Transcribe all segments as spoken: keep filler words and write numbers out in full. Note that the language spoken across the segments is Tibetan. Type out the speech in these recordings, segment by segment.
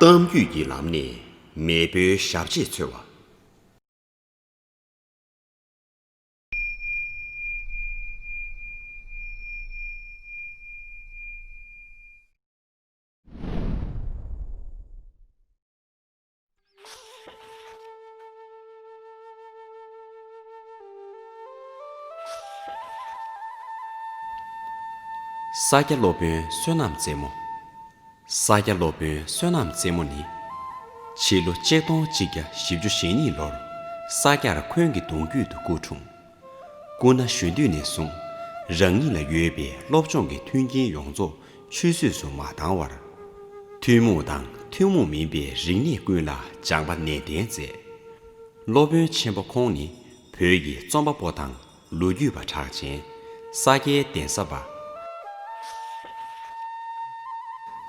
གཏམ་རྒྱུད་ཀྱི་ལམ་ནས་མེས་པོའི་ཞབས་རྗེས་འཚོལ་བ། ས་སྐྱ་སློབ་དཔོན་བསོད་ནམས་རྩེ་མོ། ས་སྐྱ་སློབ་དཔོན་བསོད་ནམས་རྩེ་མོ་ནི། ཕྱི་ལོ་ཆིག་སྟོང་གཅིག་བརྒྱ་བཞི་བཅུ་ཞེ་གཉིས་ལོར་ས་སྐྱར་འཁོན་གྱི་གདུང་རྒྱུད་དུ་སྐུ་འཁྲུངས། སྐུ་ན་གཞོན་དུས་ནས་བཟུང་རང་ཉིད་ལ་ཡོད་པའི་སློབ་སྦྱོང་གི་མཐུན་རྐྱེན་ཡོངས་རྫོགས་ཆུད་ཟོས་སུ་མ་བཏང་བར། ཐུན་མོང་དང་ཐུན་མོང་མིན་པའི་རིག་གནས་ཀུན་ལ་སྦྱངས་པ་ནན་ཏན་མཛད། སློབ་དཔོན་ཆེན་པོ་ཁོང་ནི་བོད་ཀྱི་རྩོམ་པ་པོ་དང་ལོ་རྒྱུས་པ་གྲགས་ཅན། ས་སྐྱའི་གདན་ས་པ།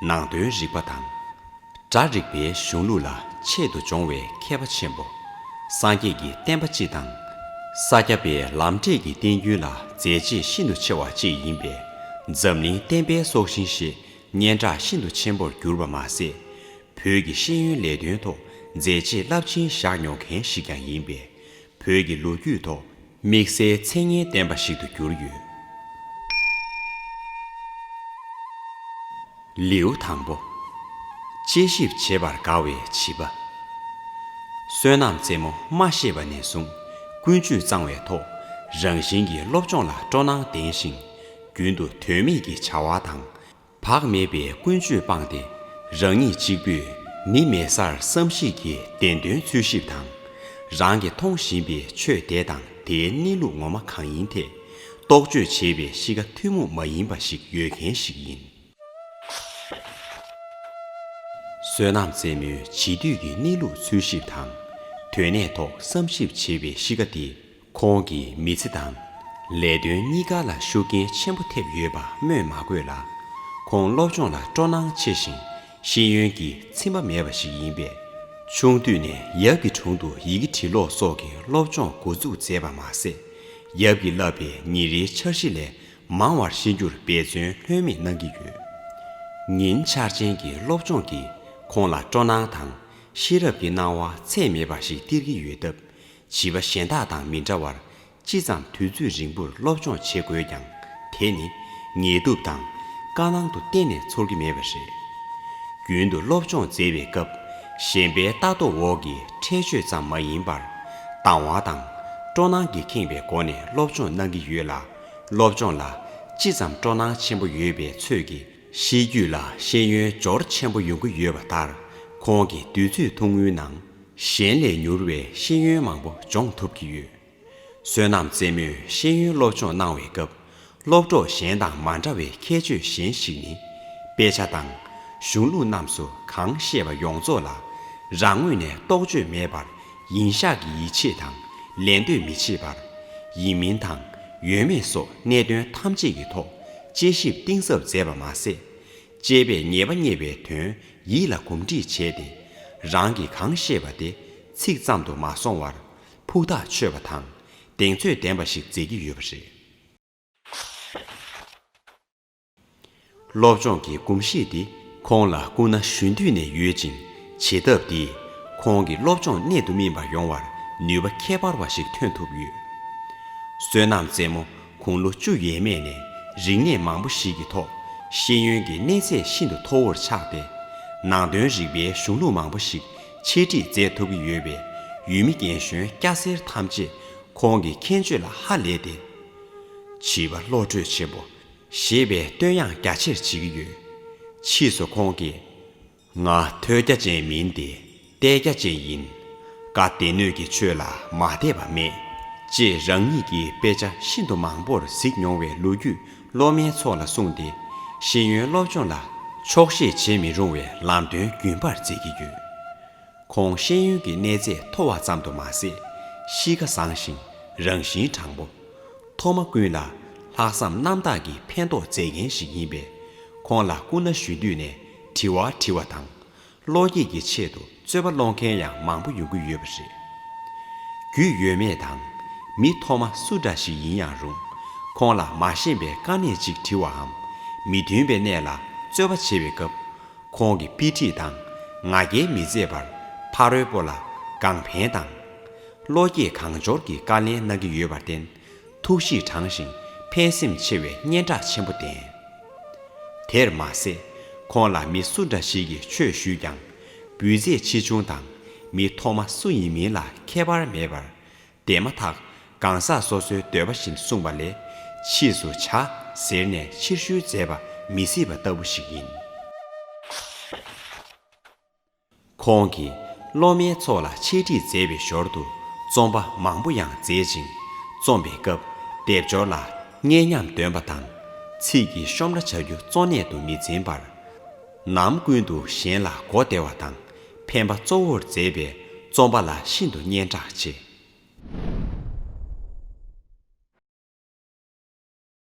ནང་དོན་རིག་པ་དང་། སྒྲ་རིག་པའི་གཞུང་ལུགས་ལ་ཆེད་དུ་སྦྱོང་བའི་མཁས་པ་ཆེན་པོ། སངས་རྒྱས་ཀྱི་བསྟན་པ་སྤྱི་དང་། ས་སྐྱ་པའི་ལམ་འབྲས་ཀྱི་བསྟན་རྒྱུན་ལ་མཛད་རྗེས་ཤིན་ཏུ་ཆེ་བ་ཅིག་ཡིན་པས། འཛམ་གླིང་བསྟན་པའི་སྲོག་ཤིང་ཞེས་སྙན་གྲགས་ཤིན་ཏུ་ཆེན་པོར་གྱུར་པ་མ་ཟད། བོད་ཀྱི་ཤེས་ཡོན་ལས་དོན་ཐོག་མཛད་རྗེས་རླབས་ཆེན་བཞག་མྱོང་མཁན་ཞིག་ཀྱང་ཡིན་པས། བོད་ཀྱི་ལོ་རྒྱུས་ཐོག་དམིགས་བསལ་མཚན་སྙན་ལྡན་པ་ཞིག་ཏུ་གྱུར་ཡོད། ལེའུ་དང་པོ། དཔྱད་ཞིབ་བྱེད་པར་དགའ་བའི་བྱིས་པ། བསོད་ནམས་རྩེ་མོ་སྨྲ་ཤེས་པ་ནས་བཟུང་ཀུན་སྤྱོད་གཙང་བའི་ཐོག་རང་བཞིན་གྱིས་སློབ་སྦྱོང་ལ་སྤྲོ་སྣང་ལྡན་ཞིང་། རྒྱུན་དུ་དོན་མེད་ཀྱི་བྱ་བ་དང་། བག་མེད་པའི་ཀུན་སྤྱོད་སྤངས་ཏེ། རང་ཉིད་གཅིག་པུས་མི་མེད་སར་བསམ་གཞིག་གིས་བདེན་དོན་འཚོལ་ཞིབ་དང་། རང་གིས་མཐོང་བཞིན་པའི་ཆོས་དེ་དང་དེའི་གནས་ལུགས་ངོ་མ་གང་ཡིན་ཐད་རྟོག་དཔྱོད་བྱེད་པའི་གཤིས་ཀ་ཐུན་མོང་མ་ཡིན་པ་ཞིག་ཡོད་མཁན་ཞིག་ཡིན། བསོད་ནམས་རྩེ་མོའི་བྱིས་དུས་ཀྱི་གནས་ལུགས་འཚོལ་ཞིབ་དང་། དོན་གནད་ཐོག་བསམ་ཞིབ་བྱེད་པའི་གཤིས་ཀ་དེས། ཁོང་གི་མི་ཚེ་དང་ལས་དོན་གཉིས་ཀ་ལ་ཤུགས་རྐྱེན་ཆེན་པོ་ཐེབས་ཡོད་པ་སྨོས་མ་དགོས་ལ། ཁོང་སློབ་སྦྱོང་ལ་སྤྲོ་སྣང་ཆེ་ཞིང་ཤེས་ཡོན་གྱི་ཚིམ་པ་མེད་པ་ཞིག་ཡིན་པས། ཆུང་དུས་ནས་ཡབ་ཀྱི་དྲུང་དུ་ཡི་གེ་འབྲི་ཀློག་སོགས་ཀྱི་སློབ་སྦྱོང་འགོ་འཛུགས་མཛད་པ་མ་ཟད། ཡབ་ཀྱིས་བསླབས་པའི་ཉིན་རེའི་འཆར་གཞི་ལས་མང་བར་ཤེས་རྒྱུར་འབད་བརྩོན་ལྷོད་མེད་གནང་གི་ཡོད། ཉིན་འཆར་ཅན་གྱི་སློབ་སྦྱོང་གིས་ཁོང་ལ་སྤྲོ་སྣང་དང་ཤེས་རབ་ཀྱི་སྣང་བ་ཚད་མེད་པ་ཞིག་སྟེར་གྱི་ཡོད་སྟབས། བྱིས་པ་གཞན་དག་དང་མི་འདྲ་བར་ཅི་ཙམ་དུས་ཚོད་རིང་པོར་སློབ་སྦྱོང་བྱེད་དགོས་ཀྱང་། དེ་ནི་ངལ་དུབ་དང་དཀའ་སྣང་དུ་གཏན་ནས་ཚོར་གྱི་མེད་པ་རེད། རྒྱུན་དུ་སློབ་སྦྱོང་མཛད་པའི་སྐབས། གཞན་པའི་ལྟ་རྟོག་འོག་གི་ཁྲེལ་ཆོད་ཙམ་མ་ཡིན་པར། དང་བ་དང་སྤྲོ་སྣང་གིས་ཁེངས་པའི་སྒོ་ནས་སློབ་སྦྱོང་གནང་གི་ཡོད་ལ། སློབ་སྦྱོང་ལ་ཅི་ཙམ་སྤྲོ་སྣང་ཆེན་པོ་ཡོད་པའི་ཚོད་ཀྱིས། ཤེས་རྒྱུད་ལ་ཤེས་ཡོན་འབྱོར་ཆེན་པོ་ཡོང་གི་ཡོད་པ་ལྟར། ཁོང་གི་དུས་ཚོད་ཐུང་ངུའི་ནང་། གཞན་ལས་མྱུར་བའི་ཤེས་ཡོན་མང་པོ་སྦྱོང་ཐུབ་ཀྱི་ཡོད། བསོད་ནམས་རྩེ་མོས་ཤེས་ཡོན་སློབ་སྦྱོང་གནང་བའི་སྐབས། སློབ་གྲོགས་གཞན་དང་མ་འདྲ་བའི་ཁྱད་ཆོས་གཞན་ཞིག་ནི། དཔེ་ཆ་དང་གཞུང་ལུགས་རྣམས་སུ་གང་བཤད་པ་ཡོངས་རྫོགས་ལ་རང་ངོས་ནས་རྟོག་དཔྱོད་མེད་པར། ཡིན་ཤག་གི་ཡིད་ཆེས་དང་ལད་ཟློས་མི་བྱེད་པར། ཡིན་མིན་དང་ཡོད་མེད་སོགས་གནད་དོན་ཐམས་ཅད་ཀྱི་ཐོག་དཔྱད་ཞིབ་གཏིང་ཟབ་མཛད་པ་མ་ཟད། དཔྱད་པས་ངེས་པ་རྙེད་པའི་དོན་ཡིད་ལ་གོམས་འདྲིས་བྱས་ཏེ། རང་གིས་གང་ཤེས་པ་དེ་ཚིག་ཙམ་དུ་མ་སོང་བར། ཕུགས་ཐག་ཆོད་པ་དང་གདེང་ཚོད་ལྡན་པ་ཞིག་མཛད་ཀྱི་ཡོད་པ་རེད། སློབ་སྦྱོང་གི་གོམས་གཤིས་འདི་ཁོང་ལ་སྐུ་ན་གཞོན་དུས་ནས་ཡོད་ཅིང་། བྱེད་ཐབས་འདིས་ཁོང་གི་སློབ་སྦྱོང་གནད་དུ་སྨིན་པ་ཡོང་བར་ནུས་པ་ཁྱད་པར་བ་ཞིག་ཐོན་ཐུབ་ཡོད། བསོད་ནམས་རྩེ་མོ་དགུང་ལོ་བཅུ་ཡས་མས་ནས་རིག་གནས་མང་པོ་ཞིག་གི་ཐོག་ཤེས་ཡོན་གྱི་གནས་ཚད་ཤིན་ཏུ་མཐོ་བོར་ཆགས་ཏེ། ནང་དོན་རིག་པའི་གཞུང་ལུགས་མང་པོ་ཞིག་འཆད་ཁྲིད་མཛད་ཐུབ་ཀྱི་ཡོད་པས། ཡུལ་མི་རྒན་གཞོན་སྐྱ་སེར་ཐམས་ཅད་ཁོང་གི་མཁྱེན་དཔྱོད་ལ་ཧ་ལས་ཏེ། བྱིས་པ་བློ་གྲོས་ཆེན་པོ་ཞེས་པའི་བསྟོད་དབྱངས་རྒྱ་ཆེར་བྱེད་ཀྱི་ཡོད། ཕྱིས་སུ་ཁོང་གིས། ང་ཐོས་རྒྱ་ཅན་མིན་ཏེ་ལྟས་རྒྱ་ཅན་ཡིན། བཀའ་སྡེ་སྣོད་ཀྱི་ཆོས་ལ་མ་དད་པ་མེད། ཅེས་རང་ཉིད་ཀྱིས་དཔེ་ཆ་ཤིན་ཏུ་མང་པོར་གཟིགས་མྱོང་བའི་ལོ་རྒྱུས་སློབ་མའི་ཚོགས་ལ་གསུངས་ཏེ། ཤེས་ཡོན་སློབ་སྦྱོང་ལ་ཆོག་ཤེས་བྱེད་མི་རུང་བའི་ལམ་སྟོན་རྒྱུན་པར་མཛད་ཀྱི་ཡོད། ཁོང་ཤེས་ཡོན་གྱི་གནས་ཚད་མཐོ་བ་ཙམ་དུ་མ་ཟད། གཤིས་ཀ་བཟང་ཞིང་རང་བཞིན་དྲང་པོ། མཐོ་དམའ་ཀུན་ལ་ལྷག་བསམ་རྣམ་དག་གིས་ཕན་ཐོགས་མཛད་མཁན་ཞིག་ཡིན་པས། ཁོང་ལ་སྐུ་ན་གཞོན་དུས་ནས་དྲི་བ་དྲི་བ་དང་། བློ་སྐྱེད་ཀྱི་ཆེད་དུ་རྩོད་པ་སློང་མཁན་ཡང་མང་པོ་ཡོང་གི་ཡོད་པ་རེད། རྒྱུས་ཡོད་མེད་དང་མི་མཐོ་དམའ་སུ་འདྲ་ཞིག་ཡིན་ཡང་རུང་། ཁོང་ལ་མ་ཤེས་པའི་དཀའ་གནད་ཅིག་དྲི་བའམ། མི་མཐུན་པའི་གནས་ལ་རྩོད་པ་བྱེད་པའི་སྐབས། ཁོང་གིས་དཔེ་ཁྲིད་དང་ ང་རྒྱལ་མི་མཛད་པར་ཕ་རོལ་པོ་ལ་དགའ་ཕན་དང་། བློ་སྐྱེད་གང་འབྱོར་གྱི་བཀའ་ལན་གནང་གི་ཡོད་པར་བརྟེན། ཐུགས་གཤིས་དྲང་ཞིང་ཕན་སེམས་ཆེ་བའི་སྙན་གྲགས་ཆེན་པོ་ལྡན། དེར་མ་ཟད། ཁོང་ལ་མི་སུ་འདྲ་ཞིག་གིས་ཆོས་ཞུས་ཀྱང་། འབུལ་ཚད་ཆེ་ཆུང་དང་མི་ཐོག་མ་སུ་ཡིན་མིན་ལ་ཁྱད་པར་མེད་པར། དེ་མ་ཐག་གང་ཟག་སོ་སོའི་འདོད་པ་བཞིན་གསུངས་པ་ལས། ཕྱིས་སུ་བྱ་ཟེར་ནས་ཕྱིར་ཞུ་མཛད་པ་མི་སྲིད་པ་ལྟ་བུ་ཞིག་ཡིན། ཁོང་གིས་སློབ་མའི་ཚོགས་ལ་འཆད་ཁྲིད་མཛད་པའི་ཞོར་དུ་རྩོམ་པ་མང་པོ་ཡང་མཛད་ཅིང་། རྩོམ་པའི་སྐབས་སྡེབ་སྦྱོར་ལ་སྙན་ཉམས་འདོན་པ་དང་། ཚིག་གི་ཤོམ་ར་བྱ་རྒྱུ་གཙོ་གནད་དུ་མི་འཛིན་པར། ནམ་ཀུན་ཏུ་གཞན་ལ་གོ་བདེ་བ་དང་ཕན་པ་གཙོ་བོར་མཛད་པས་རྩོམ་པ་ལ་ཤིན་ཏུ་སྙན་གྲགས་ཆེ།